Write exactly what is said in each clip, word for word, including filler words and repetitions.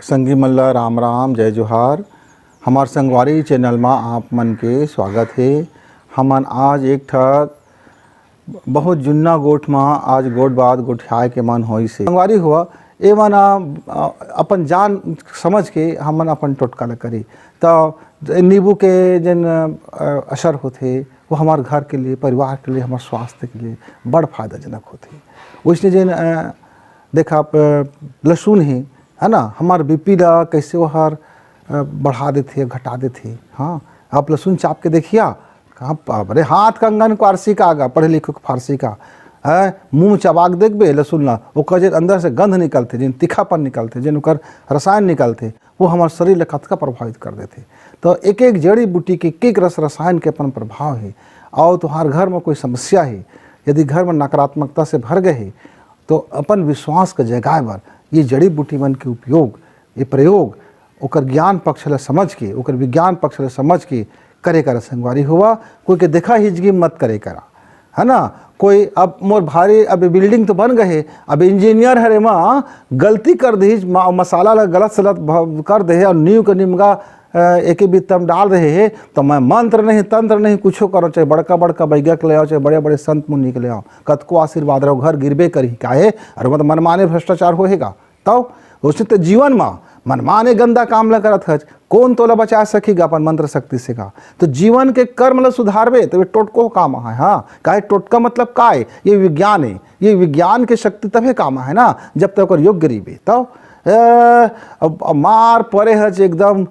संगी मन ला राम राम, जय जोहार। हमार संगवारी चैनल मा आप मन के स्वागत हे। हमन आज एक ठक बहुत जुन्ना गोठ मा आज गोठ बात गोठियाए के मन होइस हे। संगवारी हो, ए मन, अ, अपन जान समझ के हमन अपन टोटका ल करी। त नींबू के जेन, अ, असर होथे, वो हमार घर के लिए, परिवार के लिए, हमार स्वास्थ्य के लिए बड़ फायदाजनक होथे। वइसने जेन, अ, देखा आप, अ, लहसुन हे, है ना, हमार बीपी ला कैसे वो हर, अ, बढ़ा देथे, घटा देथे। हाँ, आप लहसुन चाप के देखिया, कहाँ प-, अरे हाथ कंगन को आरसी का आगा, पढ़े लिखे को फारसी का, है, मुंह में चबाक देखबे लहसुन ला, ओकर जेन अंदर से गंध निकलथे, जेन तीखापन निकलथे, जेन ओकर रसायन निकलथे, वो हमार शरीर ला कतका प्रभावित कर देथे। तो एक एक जड़ी बूटी के एक एक रस रसायन के अपन प्रभाव हे। और तुम्हार घर में कोई समस्या हे, यदि घर में नकारात्मकता से भर गए हे, तो अपन विश्वास के जगाए बर ये जड़ी बूटी मन के उपयोग, ये प्रयोग, ओकर ज्ञान पक्ष ला समझ के, ओकर विज्ञान पक्ष ला समझ के करे करा संगवारी हुआ। कोई के देखा हिजगी मत करे करा, है ना। कोई अब मोर भारी, अब बिल्डिंग तो बन गए हे, अब इंजीनियर हरे मा गलती कर दीज, मा-, मसाला ला गलत सलत भ-, कर दे हे और नींव के निमगा, अ, एके बित्ता में डाल रहे हे, तो मैं मंत्र नहीं, तंत्र नहीं, कुछो करो, चाहे बड़का बड़का वैज्ञानिक ले आओ, चाहे बड़े बड़े संत मुनि के ले आओ, कतको आशीर्वाद रहो, घर गिरबे करही। काहे? अरे, मतलब मनमाने भ्रष्टाचार होहेगा। तब उसने तो जीवन मा मनमाने गंदा काम ला करत हच, कौन तोला बचा सकेगा अपन मंत्र शक्ति से का? तो जीवन के कर्म ला सुधारबे, तो ये टोटको काम है। हाँ, काहे टोटका मतलब का है? ये विज्ञान है, ये विज्ञान के शक्ति तभे काम है ना, जब तक ओकर योग्य रहिबे। तब, ए, अब, अब मार परे हच एकदम,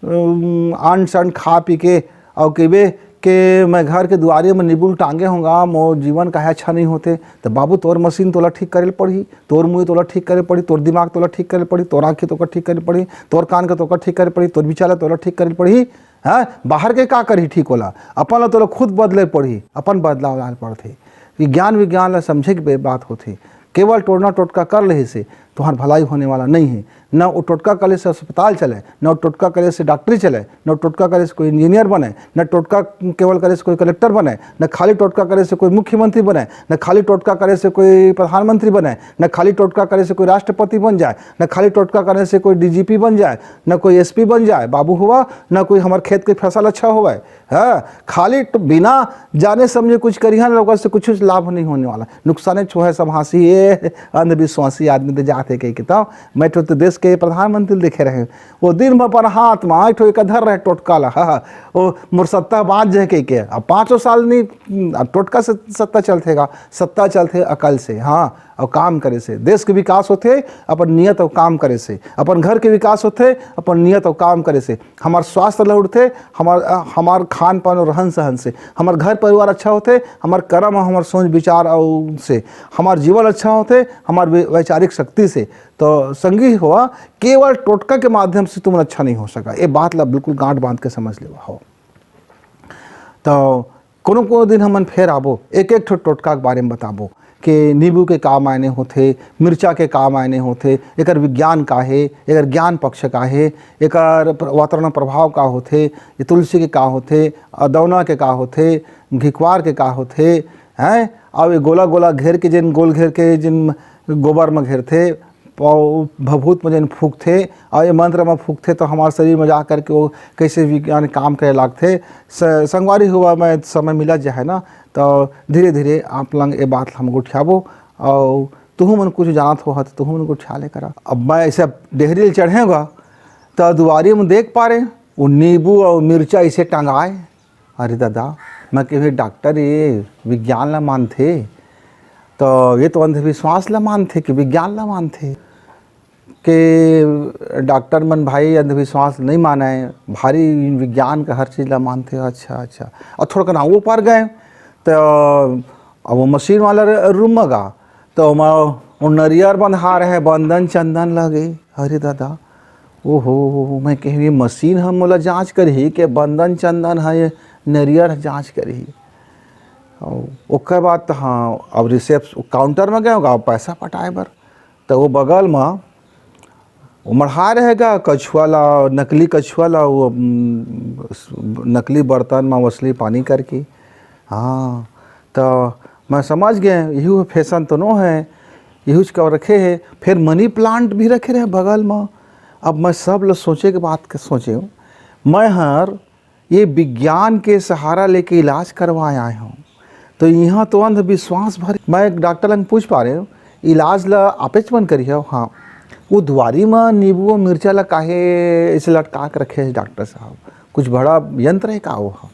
अम, आन सान खा पी के, अउ कहिबे के मैं घर के दुआरे में निबुल टांगे होंगा, मोर जीवन काहे अच्छा नहीं होथे। तो बाबू, तोर मशीन तोला ठीक करे ल पड़ही, तोर मुंह तोला ठीक करे ल पड़ही, तोर दिमाग तोला ठीक करे ल पड़ही, तोर आँखी तोका ठीक करे ल पड़ही, तोर कान के तोका ठीक करे ल पड़ही, तोर विचार ला तोला ठीक करे ल पड़ही। हाँ, बाहर के का करही ठीक ओला, अपन ला तोला खुद बदले ल पड़ही, अपन बदलाव लाए ल पड़थे। ये ज्ञान विज्ञान ला समझे के बे-, बात होथे। केवल टोना टोटका कर लेहे से तुहार भलाई होने वाला नहीं है। न वो टोटका करे से अस्पताल चले, न वो टोटका करे से डॉक्टरी चले, न वो टोटका करे से कोई इंजीनियर बने, न टोटका केवल करे से कोई कलेक्टर बने, न खाली टोटका करे से कोई मुख्यमंत्री बने, न खाली टोटका करे से कोई प्रधानमंत्री बने, न खाली टोटका करे से कोई राष्ट्रपति बन जाए, न खाली टोटका करे से कोई डीजीपी बन जाए, न कोई एसपी बन जाए, बाबू हुआ, न कोई हमार खेत के फसल अच्छा होवे। हाँ, खाली ट-, बिना जाने समझे कुछ करिहा ना, ओकर से कुछ लाभ नहीं होने वाला, नुकसाने छोहे सब हाँसी। ये अंधविश्वासी आदमी तो जाते कह के। तब मैं तो देश के प्रधानमंत्री देखे रहे, वो दिन में अपन हाथ में एक ठो एक धर रहे टोटका ला, हाँ, हाँ, वो मोर सत्ता बाँच जाए कह के। अब पाँचों साल नहीं, अब टोटका से सत्ता चलथेगा, सत्ता चलथे अकल से, हाँ, और काम करे से। देश के विकास होथे अपन नियत और काम करे से, अपन घर के विकास होथे अपन नियत और काम करे से। हमार स्वास्थ्य लहुटथे, हमार, अ, हमार खान पान और रहन सहन से, हमार घर परिवार अच्छा होथे, हमार कर्म, हमार सोच विचार और से, हमार जीवन अच्छा होथे, हमार वै-, वैचारिक शक्ति से। तो संगी हुआ, केवल टोटका के माध्यम से तुमन अच्छा नहीं हो सका। ये बात ला बिल्कुल गांठ बांध के समझ लेवा हो। तो कोनो कोनो दिन हमन फेर आबो, एक एक ठो टोटका के बारे में बताबो कि नींबू के का मायने होथे, मिर्चा के का मायने होथे, एकर विज्ञान का हे, एकर ज्ञान पक्ष का हे, एकर प्र-, वातावरण प्रभाव का होथे, ये तुलसी के का होथे, अदौना के का होथे, घिकवार के का होथे, हैं? अब ये गोला गोला घेर के, जिन गोल घेर के, जिन गोबर में घेरथे, पौ-, भभूत में जन फूकथे और ये मंत्र में फूकथे, तो हमारे शरीर में जा करके वो कैसे विज्ञान काम करे लागथे। स-, संगवारी हुआ, मैं समय मिला जे है ना, तो धीरे धीरे आप लंग ये बात हम गोठियाबो और तुहू मन कुछ जानत हो तो तुहू मन गोठिया ले करा। अब मैं ऐसे डेहरी ले चढ़ेगा तो दुआरी में देख पा रहे वो नींबू और मिर्चा इसे टंगाए। अरे दादा, मैं कहे डॉक्टर ये विज्ञान ला मानथे, तो ये तो अंधविश्वास ला मानथे कि विज्ञान ला मानथे? के डॉक्टर मन भाई अंधविश्वास नहीं माने, भारी विज्ञान का हर चीज ला मानथे। अच्छा, अच्छा। और थोड़ा कना वो पार गए, तो अब वो मशीन वाला र-, रूम में गा, तो ओमा वो नरियर बंधा रहे, बंदन चंदन लगे। अरे दादा, ओहो, मैं कहे ये मशीन ह मोला जांच करही के बंदन चंदन ह ये नरियर ह जांच करही? और ओकर बाद तो हाँ, अब रिसेप्स-, काउंटर में गए होगा पैसा पटाए बर, तो वो बगल में वो मढ़ा रहेगा कछुआ ला, नकली कछुआ ला, वो, उम, नकली बर्तन में मछली पानी करके। हाँ, तो मैं समझ गए, यही फैशन तो नो है, यही का रखे है। फिर मनी प्लांट भी रखे रहे बगल में, अब मैं सब ल सोचे के बात के सोचे हूँ। मैं हर ये विज्ञान के सहारा लेके इलाज करवाए आए हूँ, तो यहाँ तो अंधविश्वास भर। मैं एक डॉक्टर लंग पूछ पा रहे हूँ, इलाज ला आपेच मन करिहव। हाँ, वो दुआरी म नींबू अउ मिर्चा ला काहे ऐसे लटका के रखे हे डॉक्टर साहब? कुछ बड़ा यंत्र है का वो ह?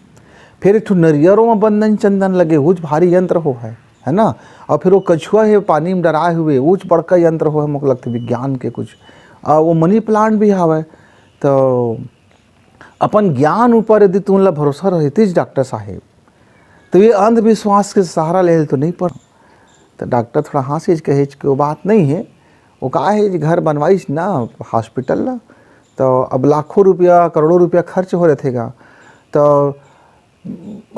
फिर एक ठो नरियरों म बंदन चंदन लगे, उच भारी यंत्र हो है, है ना? और फिर वो कछुआ है पानी में डराए हुए, उच बड़का यंत्र हो है, मोके लगथे विज्ञान के कुछ। आ, वो मनी प्लांट भी हावय। तो अपन ज्ञान ऊपर यदि तुमला भरोसा रहतीच डॉक्टर साहेब, तो ये अंधविश्वास के सहारा ले तो नहीं पड़। तो डॉक्टर थोड़ा हाँसिस, कहेच कि वो बात नहीं है, वो का है जे घर बनवाइस ना हॉस्पिटल ला, तो अब लाखों रुपया, करोड़ों रुपया खर्च हो रहे थे गा। तो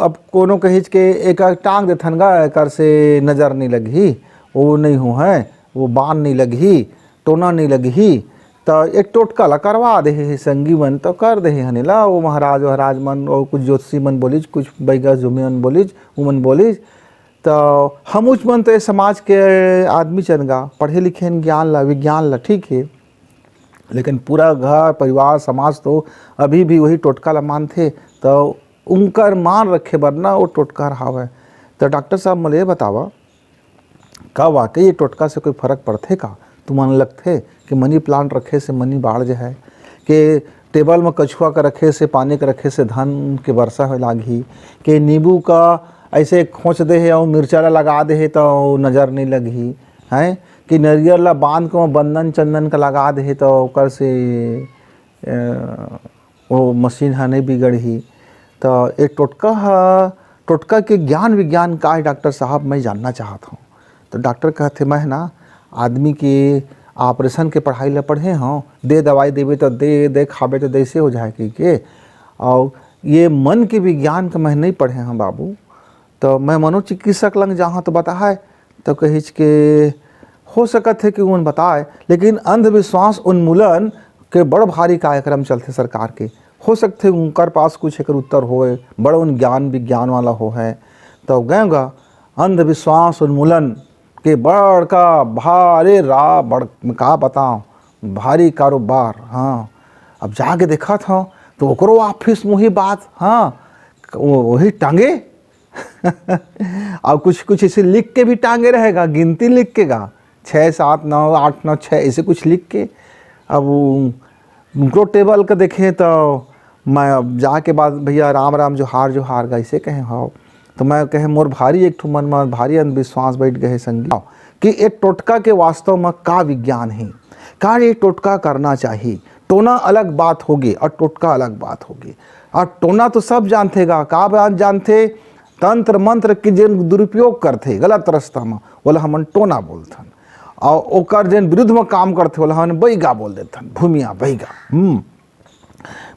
अब कोनो कहेच के एक टांग देथन गा, एकर से नजर नहीं लगही, वो नहीं हो है, वो बान नहीं लगही, टोना नहीं लगही, तो एक टोटका ला करवा दे हे संगी मन, तो कर दे हे हने ला। वो महाराज वहराज मन और कुछ ज्योतिषी मन बोलिच, कुछ बैगा जुमे मन बोलिच, उमन बोलिच। तो हम उच मन तो ये समाज के आदमी चन गा, पढ़े लिखे हन, ज्ञान ला, विज्ञान ला, ठीक है, लेकिन पूरा घर परिवार समाज तो अभी भी वही टोटका ला मानथे। तो उनकर मान रखे बर ना वो टोटका हर हावय। तो डॉक्टर साहब, मोला ये बतावा, का वाकई ये टोटका से कोई फर्क पड़थे का? तुमन लगथे कि मनी प्लांट रखे से मनी बाढ़ जाए, के टेबल में कछुआ का रखे से, पानी का रखे से धन के वर्षा होए लागही, के नींबू का ऐसे खोंच दे हे और मिर्चा ला लगा दे हे तो नजर नहीं लगही, हैं? कि नरियर ला बांध के बंदन चंदन का लगा दे हे तो ओकर से, अ, वो मशीन ह नहीं बिगड़ही। तो ये टोटका ह, टोटका के ज्ञान विज्ञान का है डॉक्टर साहब, मैं जानना चाहत हूँ। तो डॉक्टर कहथे, मैं ना आदमी के ऑपरेशन के पढ़ाई ला पढ़े हूँ, दे दवाई देबे तो दे, दे खाबे तो दैसे हो जाए कहि के। और ये मन के विज्ञान का मैं नहीं पढ़े हूँ बाबू। तो मैं मनोचिकित्सक लंग जाहाँ तो बताए, तो कहिच के हो सकत है कि उमन बताए, लेकिन अंधविश्वास उन्मूलन के बड़ भारी कार्यक्रम चलथे सरकार के। हो सकथे उनकर पास कुछ एकर उत्तर होए, बड़ उन ज्ञान विज्ञान वाला हो है। तो गए गा अंधविश्वास उन्मूलन के बड़का भारी रा-, बड़-, का बताओ, भारी कारोबार। हाँ, अब जाके देखत हव तो ओकरो ऑफिस में वही बात। हाँ, वो-, वही टांगे। और कुछ कुछ ऐसे लिख के भी टांगे रहेगा, गिनती लिख के गा, छः सात नौ आठ नौ छः, ऐसे कुछ लिख के। अब वो उनको टेबल का देखें तो मैं अब जाके बाद, "भैया राम राम, जोहार जोहार" गा, ऐसे कहे हो। तो मैं कहे, मोर भारी एक ठो मन में भारी अंधविश्वास बैठ गए संगी कि ये टोटका के वास्तव में का विज्ञान है, का ये टोटका करना चाहिए। टोना अलग बात होगे और टोटका अलग बात होगे। और टोना तो सब जानथे गा, का बात जानथे? तंत्र मंत्र के जेन दुरुपयोग करथे गलत रास्ता में, ओला हमन टोना बोलथन। और ओकर जेन विरुद्ध में काम करथे, ओला हमन बैगा बोल देथन, भूमिया बैगा। हम्म।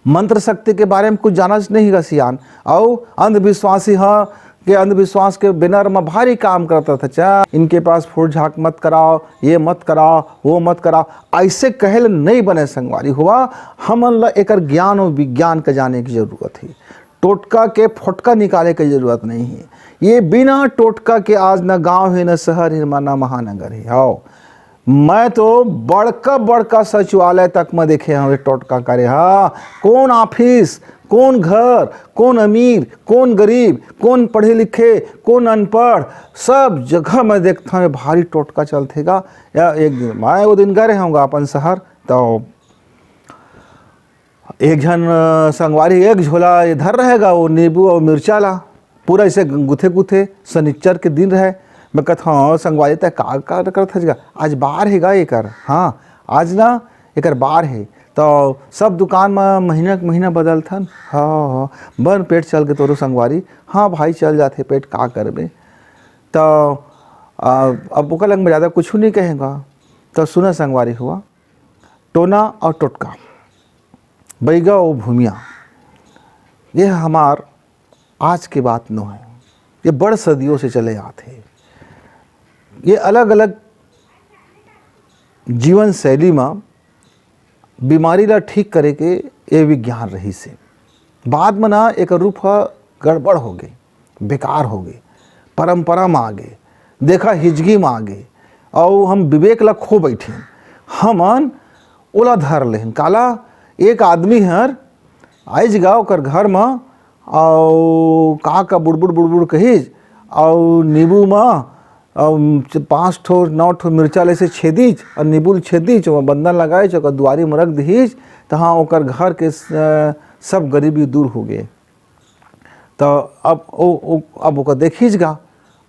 मंत्र शक्ति के बारे में कुछ जानस नहीं गा सियान। और अंधविश्वासी ह के अंधविश्वास के बैनर में भारी काम करत रथे, "चा, इनके पास फूट झाक मत कराओ, ये मत कराओ, वो मत कराओ", ऐसे कहल नहीं बने संगवारी हुआ। हमन ला एकर ज्ञान और विज्ञान के जाने की जरूरत है। टोटका के फोटका निकाले के जरूरत नहीं है। ये बिना टोटका के आज न गांव है, न शहर है, न महानगर है। आओ, मैं तो बड़का बड़का सचिवालय तक में देखे हवे टोटका करे। हाँ, कौन ऑफिस, कौन घर, कौन अमीर, कौन गरीब, कौन पढ़े लिखे, कौन अनपढ़, सब जगह मैं देखता हूँ भारी टोटका चलथे गा। या एक दिन मैं वो दिन गए रहूँगा अपन शहर, तो एक झन, अ, संगवारी एक झोला इधर रहेगा, वो नींबू और मिर्चा ला, पूरा ऐसे गुथे गुथे, सनिच्चर के दिन रहे। मैं कहत हूँ, "हाँ, संगवारी, तै का, का करत हस गा? आज बार हे गा एकर, हाँ, आज ना एकर बार हे।" तो सब दुकान में महीना के महीना बदलथन। हाँ, हाँ, बन पेट चल के तोरो संगवारी। हाँ भाई, चल जाथे पेट, का करबे। तो, अ, अब ओकर लग में ज़्यादा कुछ नहीं कहेगा। तो सुना संगवारी हुआ, टोना और टोटका, बैगा और भूमिया, ये हमार आज के बात नो है, ये बड़ सदियों से चले आत हे। ये अलग-अलग जीवन शैली म बीमारी ला ठीक करे के ये विज्ञान रहिस हे। बाद म ना एकर रूप ह गड़बड़ हो गे, बेकार हो गे, परंपरा म आ गे, देखा हिजगी म आ गे, अउ हम विवेक ला खो बैठे। हमन ओला धर लेहन। काला? एक आदमी हर आइज गा ओकर घर म, अउ का का बुड़बुड़ बुड़बुड़ कहिस, अउ नींबू म, अउ पाँच ठो नौ ठो मिर्चा ले से छेदिच, अउ नींबू ल छेदिच, ओमा बंदन लगाइच, ओकर दुआरी म रख दिहिस, त हाँ, ओकर घर के स-, सब गरीबी दूर हो गे। त अब ओ, ओ, अब ओकर देखिस गा,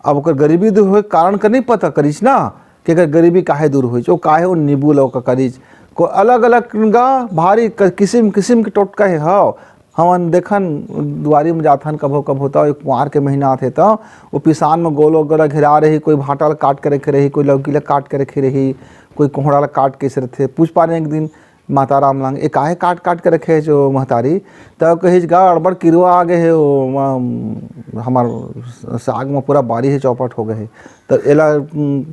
अब ओकर गरीबी दूर होए के कारण का नहीं पता करिस ना, कि एकर गरीबी काहे दूर होइस, ओ काहे ओ नींबू ल ओकर करिस। को अलग-अलग गा भारी क-, किसिम-किसिम के टोटका हे। हव, हमन देखन दुआरी म जाथन कभो-कभो त एक कुंवार के महीना आथे त ओ पिसान म गोल वगैरह घेरा रही, कोई भांटा ल काट के रखे रही, कोई लौकी ल काट के रखे रही, कोई कोहड़ा ल काट के अइसे रथे। पूछ पारेन एक दिन, माता राम लंग, "ए काहे काट काट के रखे हे जो महतारी?" त कहिस गा, "अड़बड़ किरवा आ गे हे, ओ, म, हमर साग म पूरा बारी हे, चौपट हो गे हे, त एला, उम,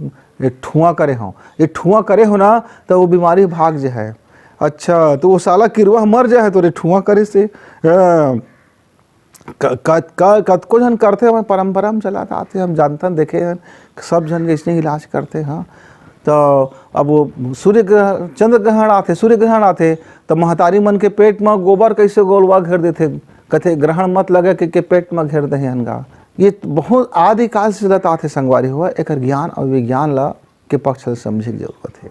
ए ठुआ करे हव, ए ठुआ करे हो ना, त वो बीमारी भाग जाय हे।" "अच्छा, त वो साला किरवा मर जाय हे तोरे ठुआ करे से?" अ, क-, क-, क-, कतको झन करथे, हमर परंपरा म चलत आथे, हम जानथन, देखे हन, सब झन के अइसने इलाज करथे। हाँ, त अब वो सूर्य ग्रह-, चंद्र ग्रहण आथे, सूर्य ग्रहण आथे, त महतारी मन के पेट म गोबर कइसे गोलवा घेर देथे, कथे, "ग्रहण मत लगे के, के पेट म घेर दे हन गा।" ये बहुत आदिकाल से चलत आथे संगवारी हो, एकर ज्ञान अउ विज्ञान ला, के पक्ष ल समझे के जरूरत हे।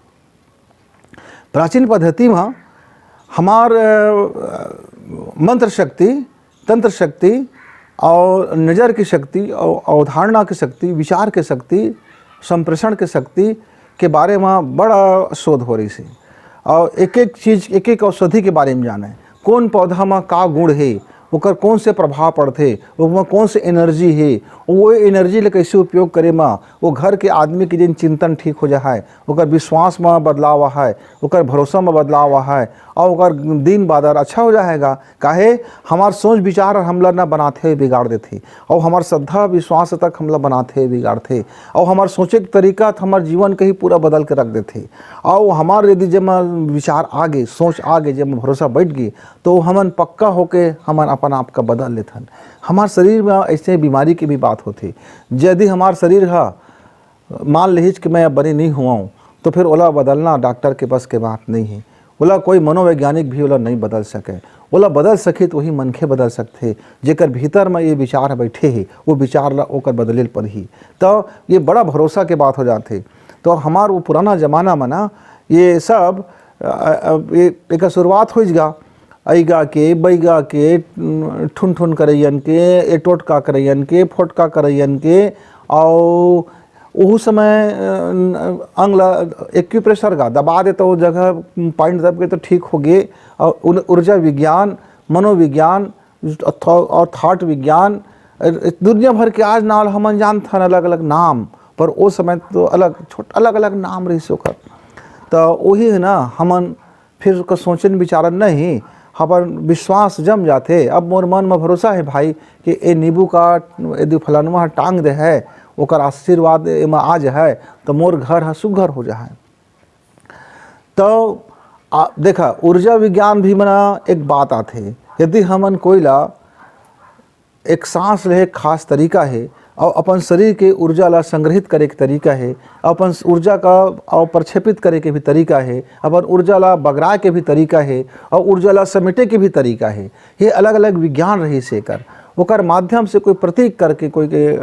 प्राचीन पद्धति म हमार, अ, मंत्र शक्ति, तंत्र शक्ति अउ नजर की शक्ति अउ अवधारणा की शक्ति, विचार की शक्ति, संप्रेषण की शक्ति के बारे म बड़ा शोध हो रहिस हे। अउ एक-एक चीज, एक-एक औषधि के बारे म जाने, कोन पौधा म का गुण हे, ओकर कोन से प्रभाव पड़थे, ओमा कोन से energy हे, वो energy ल कइसे उपयोग करे म वो घर के आदमी के जेन चिंतन ठीक हो जाय हे, ओकर विश्वास म बदलाव आय, ओकर भरोसा म बदलाव आय, अउ ओकर दिन बादर अच्छा हो जाय हे गा। काहे? हमार सोच विचार हमला न बनाथे, बिगाड़ देथे, अउ हमार श्रद्धा विश्वास तक हमला बनाथे, बिगाड़थे, अउ हमार सोचे के तरीका त हमार जीवन के ही पूरा बदल के रख देथे। अउ हमार यदि जेमा विचार आगे, सोच आगे, जेमा भरोसा बैठ गे, तो हमन पक्का होके हमन अपन आप का बदल लेथन। हमार शरीर म अइसे बीमारी के भी बात होथे। यदि हमार शरीर ह मान लेहिच कि मैं अब बने नहीं हुआ हूँ, तो फिर ओला बदलना डॉक्टर के बस के बात नहीं है। ओला कोई मनोवैज्ञानिक भी ओला नहीं बदल सके। ओला बदल सके तो वही मनखे बदल सकथे, जेकर भीतर म ये विचार ह बैठे हे, वो विचार ला ओकर बदले ल परही। तो ये बड़ा भरोसा के बात हो जाथे। तो हमार वो पुराना जमाना म ना, ये सब, अ, अ, ये, एकर शुरुआत होइस गा, अइगा के, बइगा के, ठुनठुन करइयन के, ए टोटका करइयन के, फोटका करइयन के, अउ ओहू समय, अ, अंग ला acupressure गा दबा दे, तो वो जगह point दब के तो ठीक हो गे। अउ उन-, ऊर्जा विज्ञान, मनोविज्ञान, अउ thought विज्ञान, अ, दुनिया भर के आज नाल हमन जानथन अलग-अलग नाम, पर ओ समय तो अलग, छोट, अलग-अलग नाम रहिस ओकर। त ओही है ना, हमन फिर ओकर सोचन विचारन नहीं, हमर विश्वास जम जाथे। अब मोर मन म भरोसा है भाई कि ए नींबू का यदि फलनवा ह टांग दे है, ओकर आशीर्वाद एमा आ जाए, तो मोर घर ह सुघर हो जाए। तो आ, देखा, ऊर्जा विज्ञान भी मना एक बात आथे, यदि हमन कोई ला एक सांस लेहे के खास तरीका हे, अउ अपन शरीर के ऊर्जा ला संग्रहित करे के तरीका हे, अपन ऊर्जा का अउ प्रक्षेपित करे के भी तरीका हे, अपन ऊर्जा ला बगराए के भी तरीका हे, अउ ऊर्जा ला समेटे के भी तरीका हे। ये अलग-अलग विज्ञान रहिस हे एकर। ओकर माध्यम से कोई प्रतीक करके कोई के, अ,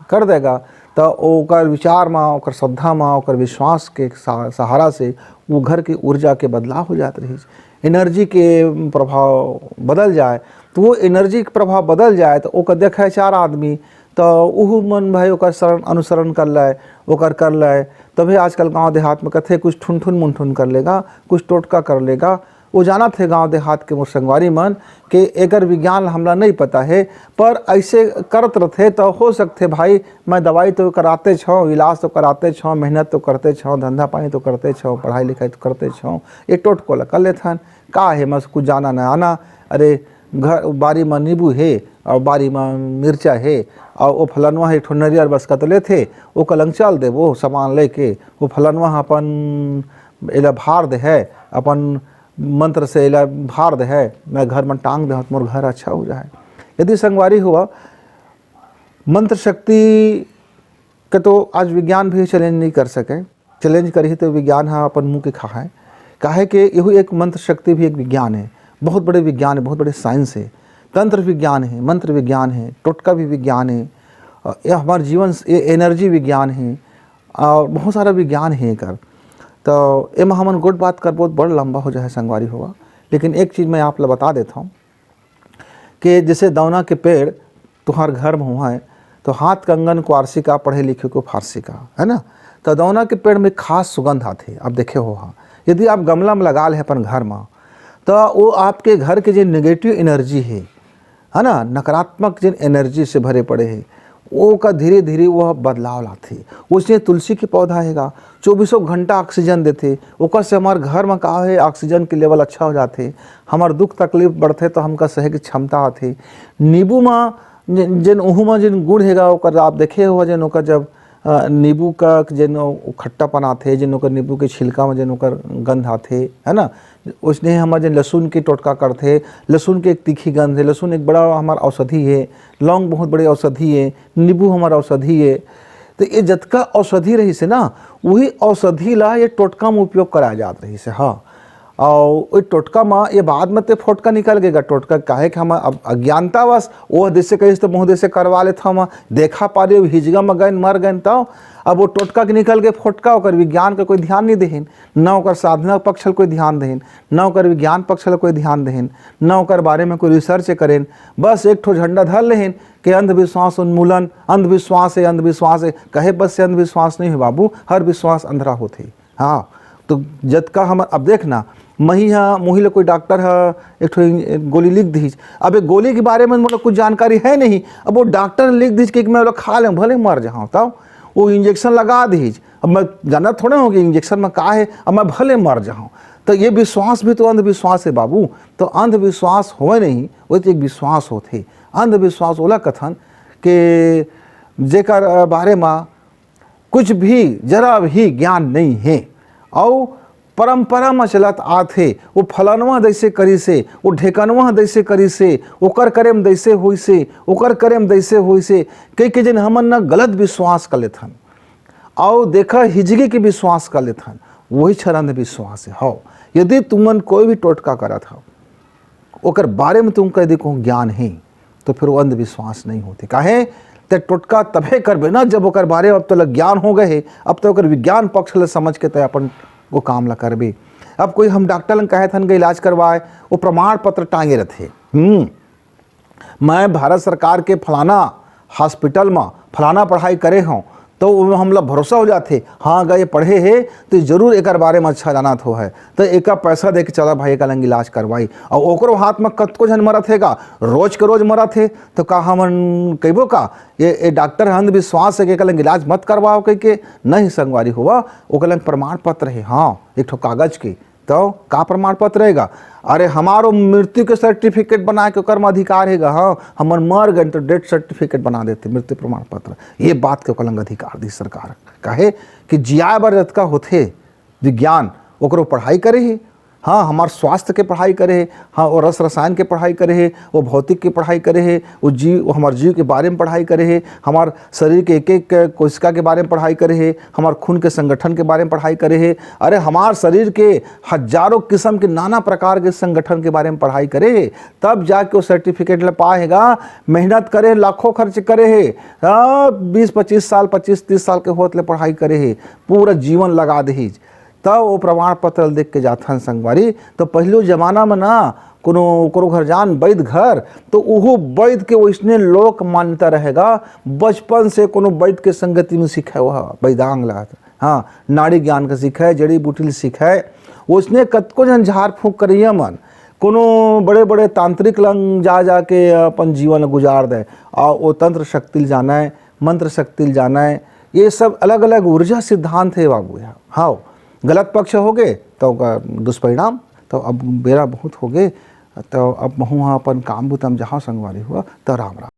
कर देगा, त ओकर विचार मा, ओकर श्रद्धा मा, ओकर विश्वास के सा-, सहारा से वो घर के ऊर्जा के बदलाव हो जात रहिस। Energy के प्रभाव बदल जाए, तो वो energy के प्रभाव बदल जाए, तो ओकर देखे चार आदमी, तो उहू मन भाई ओकर शरण, अनुसरण कर ले, ओकर कर ले। तभी आजकल गांव देहात में कथे, "कुछ ठुनठुन मुनठुन कर लेगा, कुछ टोटका कर लेगा।" वो जानत हे गांव देहात के मोर संगवारी मन के एकर विज्ञान हमला नहीं पता हे, पर ऐसे करत रथे, तो हो सकथे भाई, मैं दवाई तो कराते छौं, इलाज तो कराते छौं, मेहनत तो करते छौं, धंधा पानी तो करते छौं, पढ़ाई लिखाई तो करते छौं, ये टोटको ला कर लेथन। का हे, मस कुछ जाना न आना। अरे, घर, बारी म नींबू हे, अउ बारी म मिर्चा हे, अउ ओ फलनवा हे, एक ठो नरियर बस कत लेथे, ओ कलंग चल देबो, सामान लेके, ओ फलनवा ह अपन एला भार दे है, अपन मंत्र से एला भार दे है, मैं घर म टांग दे हूँ, मोर घर अच्छा हो जाए। यदि संगवारी हुआ, मंत्र शक्ति के तो आज विज्ञान भी challenge नहीं कर सके। Challenge करही तो विज्ञान ह अपन मुंह के खाए। काहे के यहू एक मंत्र शक्ति भी एक विज्ञान है, बहुत बड़े विज्ञान है, बहुत बड़े साइंस है, तंत्र विज्ञान है, मंत्र विज्ञान है, टोटका भी विज्ञान है, अ, ये हमार जीवन स-, ये एनर्जी विज्ञान है, और बहुत सारा विज्ञान है एकर। तो एमा हमन गोठ बात करबो त बड़ लंबा हो जाए संगवारी होवा, लेकिन एक चीज मैं आप ला बता देत हौं कि जैसे दौना के पेड़ तुहार घर में हुआ है, तो हाथ कंगन को आरसी का, पढ़े लिखे को फारसी का, है ना? तो दौना के पेड़ में खास सुगंध आथे। आप देखे हो, हाँ, यदि आप गमला में लगा ले अपन घर में, तो वो आपके घर के जो नेगेटिव एनर्जी है, है ना, नकारात्मक जिन एनर्जी से भरे पड़े है, वो का धीरे धीरे वह बदलाव लाथे। उसने तुलसी के पौधा हैगा, चौबीसों घंटा ऑक्सीजन देथे, ओकर से हमार घर में का है, ऑक्सीजन के लेवल अच्छा हो जाथे, हमार दुख तकलीफ बढ़थे तो हमका सहे के क्षमता आथे। नींबू में जिन, जिन उहू में जिन गुण हैगा, ओकर आप देखे हो, जिन ओकर जब, अ, नींबू का जिन ओ खट्टापन आथे, जिन ओकर नींबू के छिलका में जिन ओकर गंध आथे, है ना, उसने हमर जिन लहसुन के टोटका करथे, लहसुन के एक तीखी गंध है, लहसुन एक बड़ा हमार औषधि है, लौंग बहुत बड़े औषधि है, नींबू हमार औषधि है। तो ये जतका औषधि रहिस हे ना, वही औषधि ला ये टोटका में उपयोग कराए जात रहिस हे। हाँ, और ओई टोटका में ये बाद में ते फोटका निकल गएगा। टोटका काहे कि हम अब अज्ञानतावश, ओह देश से कहिस तो मोह देश से करवा लेत हम, देखा पारे, हिजगा में गएन, मर गएन, तब अब वो टोटका के निकल गए फोटका, ओकर विज्ञान का कोई ध्यान नहीं देहिन, ना ओकर साधना पक्ष ल कोई ध्यान देहिन, ना ओकर विज्ञान पक्ष ल कोई ध्यान देहिन, ना ओकर बारे में कोई रिसर्च करेन। बस एक ठो झंडा धर लेहिन कि अंधविश्वास उन्मूलन, अंधविश्वास है, अंधविश्वास है। कहे बस से अंधविश्वास नहीं हो बाबू, हर विश्वास अंधरा होथे। हाँ, तो जतका हम अब देखना, मही हा, मोही ले कोई डॉक्टर हा एक ठो इंज-, गोली लिख दीज। अब एक गोली के बारे में मोला कुछ जानकारी है नहीं, अब वो डॉक्टर लिख दीज कि मैं ओला खा लें, भले मर जाऊँ, तब वो इंजेक्शन लगा दीज। अब मैं जानत थोड़े हूँ कि इंजेक्शन में का है, अब मैं भले मर जाऊँ। तो ये विश्वास भी तो अंधविश्वास है बाबू। तो अंधविश्वास होए नहीं, वो तो एक विश्वास होथे। अंधविश्वास ओला कथन के जेकर, अ, बारे में कुछ भी, जरा भी ज्ञान नहीं है, अउ परंपरा में चलत आत हे, वो फलनवा जैसे करिस हे, वो ढेकनवा जैसे करिस हे, ओकर करे में जैसे होइस हे, ओकर करे में जैसे होइस हे, कहि के जेन हमन न गलत विश्वास कर लेथन, अउ देखा हिजगी के विश्वास कर लेथन, वही छर अंधविश्वास हे। हव, यदि तुमन कोई भी टोटका करत हव, ओकर बारे में तुमका यदि कहूँ ज्ञान हे, तो फिर वो अंधविश्वास नहीं होथे। काहे? ते टोटका तभे करबे ना, जब ओकर बारे में अब तोला ज्ञान हो गए हे, अब तो ओकर विज्ञान पक्ष ले समझ के ते अपन वो काम ला करबे। अब कोई हम डॉक्टर लंग कहे थन के इलाज करवाए, वो प्रमाण पत्र टांगे रथे, हम्म, मैं भारत सरकार के फलाना हॉस्पिटल में फलाना पढ़ाई करे हूँ, तो वो हमला भरोसा हो जाथे, हाँ, अगर ये पढ़े हे, तो जरूर एकर बारे में अच्छा जानत हो है, तो एका पैसा दे के चला भाई, एका लंग इलाज करवाई। और ओकरो हाथ में कतको झन मरत हे का, रोज के रोज मरत हे, तो का हमन कहिबो का, ये, ये डॉक्टर ह अंधविश्वास है, एका लंग इलाज मत करवाओ कह के? नहीं संगवारी हुआ, ओकर लंग प्रमाण पत्र है, हाँ, एक ठो कागज के। तो का प्रमाण पत्र रहेगा? अरे, हमारो मृत्यु के सर्टिफिकेट बना के ओकर में अधिकार हेगा। हाँ, हमन मर गए तो डेथ सर्टिफिकेट बना देथे, मृत्यु प्रमाण पत्र। ये बात के ओकर लंग अधिकार दी सरकार। काहे कि जियाए बर जतका होथे विज्ञान, ओकरो पढ़ाई करे हे। हाँ, हमार स्वास्थ्य के पढ़ाई करे हे, हाँ, वो रस रसायन के पढ़ाई करे हे, वो भौतिक के पढ़ाई करे हे, वो जीव, वो हमार जीव के बारे में पढ़ाई करे हे, हमार शरीर के एक एक कोशिका के बारे में पढ़ाई करे हे, हमार खून के संगठन के बारे में पढ़ाई करे हे। अरे, हमार शरीर के हजारों किस्म के नाना प्रकार के संगठन के बारे में पढ़ाई करे हे, तब जाके वो सर्टिफिकेट ले पाए हेगा। मेहनत करे, लाखों खर्च करे हे, हाँ, बीस पच्चीस साल, पच्चीस तीस साल के होत ले पढ़ाई करे हे, पूरा जीवन लगा देहिस, तब वो प्रमाण पत्र देख के जाथन संगवारी। तो पहले जमाना में ना, कोनो ओकरो घर जान, वैद्य घर, तो उहो वैद्य के वैसने लोक मान्यता रहेगा। बचपन से कोनो वैद्य के संगति में सीखे, वह वैदांग ला, हाँ, नाड़ी ज्ञान के सीखे, जड़ी बूटी ले सीखे। वैसने कतको झन झाड़ फूंक करइया मन कोनो बड़े बड़े तांत्रिक लंग जा जाके अपन जीवन ल गुजार दे, और वो तंत्र शक्ति ल जाने, मंत्र शक्ति ल जाने। ये सब अलग अलग ऊर्जा सिद्धांत है बाबू। यहाँ, हाँ, गलत पक्ष हो गए तो ओकर दुष्परिणाम। तो अब बेरा बहुत हो गए, तो अब महू हाँ अपन काम बुता म जाहूँ संगवारी हुआ, तो राम राम।